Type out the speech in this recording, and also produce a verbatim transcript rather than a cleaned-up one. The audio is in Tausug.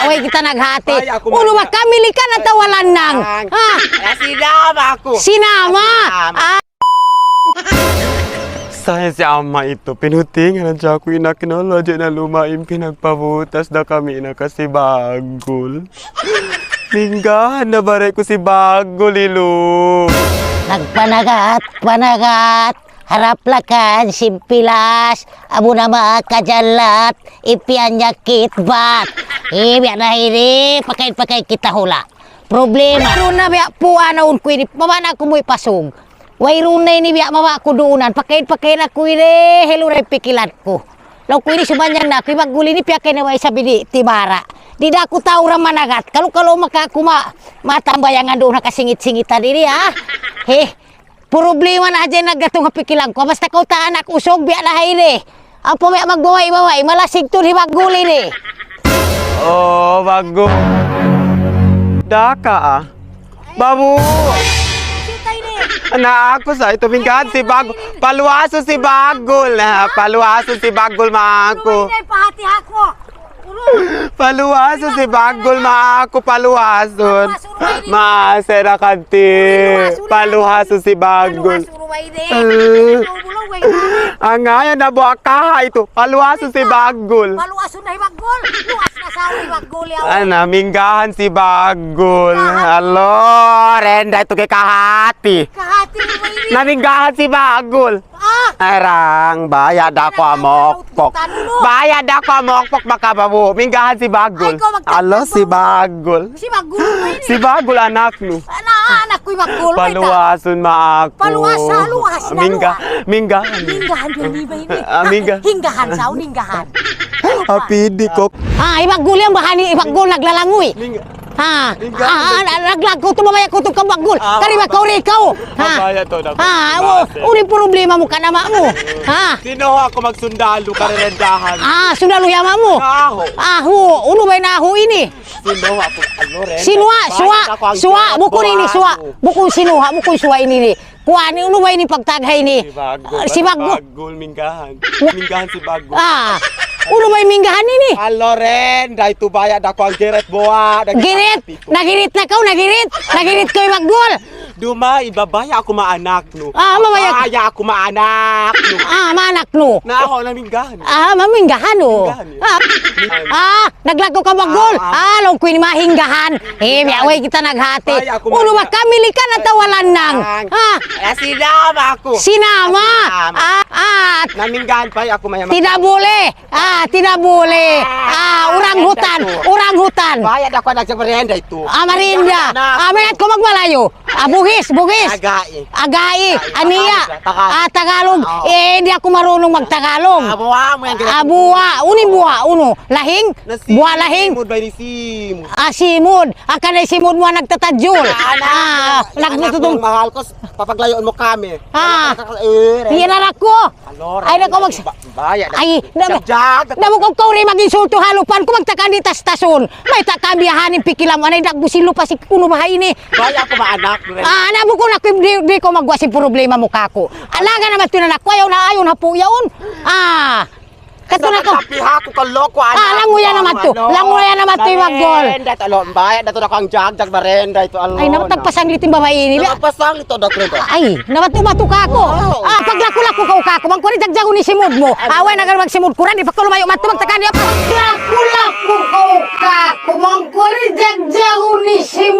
Way kita naghati. Ay, aku Unu ba, manya. Kamili ka na tawalan nang? Ang. Ha? Nasinama aku. Sinama? Nasinama. Ah. Sa' hi ama' itu, pinutingan na siya aku, ina' kinala, di' na lumain, pinagpabutas da kami na kasi Bagul. Minggahan na bari' ku si Bagul, ilu. Nagpanagat, panagat, harap lakad, simpilas, amu na makajalat, ipian yakit bat. Eh, biya' na ini, pakain-pakain kita hula'. Problema. Wayruun na biya' puan na un ku ini, mama na aku mu ipasug. Wayruun na ini biya' mama aku duunan, pakain-pakain aku ini, helu na in pikilan ku. Laung ku ini sumanjang na aku, hi Bagul ini piyakay na way sabi di' tibara. Di' da aku tau ra managat, kalu-kalu maka aku ma-, matambayangan duun ha kasingit-singitan ini, ha? He, problema na hadja in nagdatung ha pikilan ku. Basta kaw ta anak usug, biya' na ha ini. Ampa biya' magbabay-babay, malasig tuud hi Bagul ini. Oh, Bagul. Daka, ah. Babu! Sita ini. Na aku sa' itu, minggahan si Bagul. Paluasu si Bagul. Na, paluasu si Bagul, ma aku. Ini pahati aku. Paluasu si Bagul, ma aku, paluasun. Masera kanti. Paluasu si Bagul. Eh. Ang ngayon na buwak kaha itu. Paluasu si Bagul. Paluasun na hi Bagul. Luas na sa hi Bagul, ya. Ana, minggahan si Bagul. Alo, renda itu kay kahati. Kahati mo ini. Naminggahan si Bagul. Ah! Arang, baya' da aku amokpok. Baya' da aku amokpok, makababu. Minggahan si Bagul. Ay, ikaw magtagtag. Alo, si Bagul. Si Bagul, ini. Si Bagul, anak nu. Ana, anak ku, hi Bagul. Paluasun ma aku. Paluas, ha, luas na, mingga-, luas. Minggahan. Minggahan, ini ba ini? Ah, mingga-, hinggahan, sa', hinggahan. Happy di kok. Ah, hi Bagul yan, bahani, hi Bagul naglalangoy. Mingga-, Ha? Mingga-, ah, ah, nag-, naglag ku tu, mabaya' ku tu ka Bagul. Ah, kari ba kaw ri ikaw? Ha? Mabaya' tu, nag-, ha? Unu in problema mu kan ama' mu? Ha? Sinuha aku magsundalu, karirendahan. Ah, sundalu hi ama' mu? Ahu. Ahu. Unu ba in ahu ini? Sinuha aku, anu, ren-, sinuha, suwa, suwa, bukun ini, suwa. Bukun sinuha, bukun suwa ini ni. Kuwan, unu ba ini pagtaghay ini? Si Bagul. Ah, si Bagul. Bagul, minggahan. Minggahan si Bagul. Ah, unu ba in minggahan ini? Alo, ren, da itu baya' da aku ang girit buwa. Girit? Nagirit na kaw, nagirit? Nagirit kaw, hi Bagul? Duma, ibabaya' aku ma anak nu. Ah, mabaya'. Baya' aku ma anak nu. Ah, ma anak nu. Na, ahu na minggahan. Ah, maminggahan, oh. Minggahan, eh. Ah. Ah, naglag ku ka Bagul. Ah, ah. Ah, laung ku ini mahinggahan. Eh, biya' way kita naghati. Unu ba, kamili ka na tawalan nang? Ha? Eh, sinama aku. Sinama? Sinama. Ah, ah. Naminggahan pa aku maya. Tidak boleh. Ah, tidak boleh. Ah, orang hutan, orang hutan. Baya' da aku anak sa' marenda itu. Ah, marenda. Ah, mayat ku magmalayu. Ah, Bugis, Bugis. Agai. Agai, aniya. Tagalog. Ah, Tagalog. Oo. Eh, di' aku marunong magtagalog. Ah, buwa' mu yan. Ah, buwa'. Unu in buwa', unu? Lahing? Buwa' lahing? Simud ba ini, simud? Ah, simud. Akan ay simud mu ang nagtatajul. Ah, anak, ah, anak nagtututun. Mahal ku, papaglayuun mu kami. Ah. Anak, anak, eh, yan anak ku. Ay, naku, mag-, ba-, baya' na. Ay, na-, jagjag. Namu' kaw ri mag-insultu ha lupan ku, magtakan di' tas-tasun. Mayta' kaw biyahanin pikilan mu, anay, dagbu sin lupa sin kunu' baha' ini. Baya' aku ma anak, ren. Ah, namu' ku na, di', di' kaw magwa sin problema mu kāku'. Alaga' naman tuud in anak ku, ayaw na, ayaw na pu' yaun. Ah, katu' na kaw. Tapi aku kalau ku anak. Ah, languyan naman tuud. Languyan naman tuud, hi Bagul. Marenda, talo, baya' da tuud aku ang jagjag, marenda itu, alo. Ay, namu' tagpasanglit in babai ini. Nagpasanglit. Ay, naman tumatu kāku'. Wow. Ah, paglaku-laku kaw kāku'. Bang ku rin jagjagun in simud mu. Away na ka magsimud ku rin. Di' pa kaw lumayu' matu magtakan niya. Paglaku-laku kaw kāku'. Bang ku rin jagjagun in simud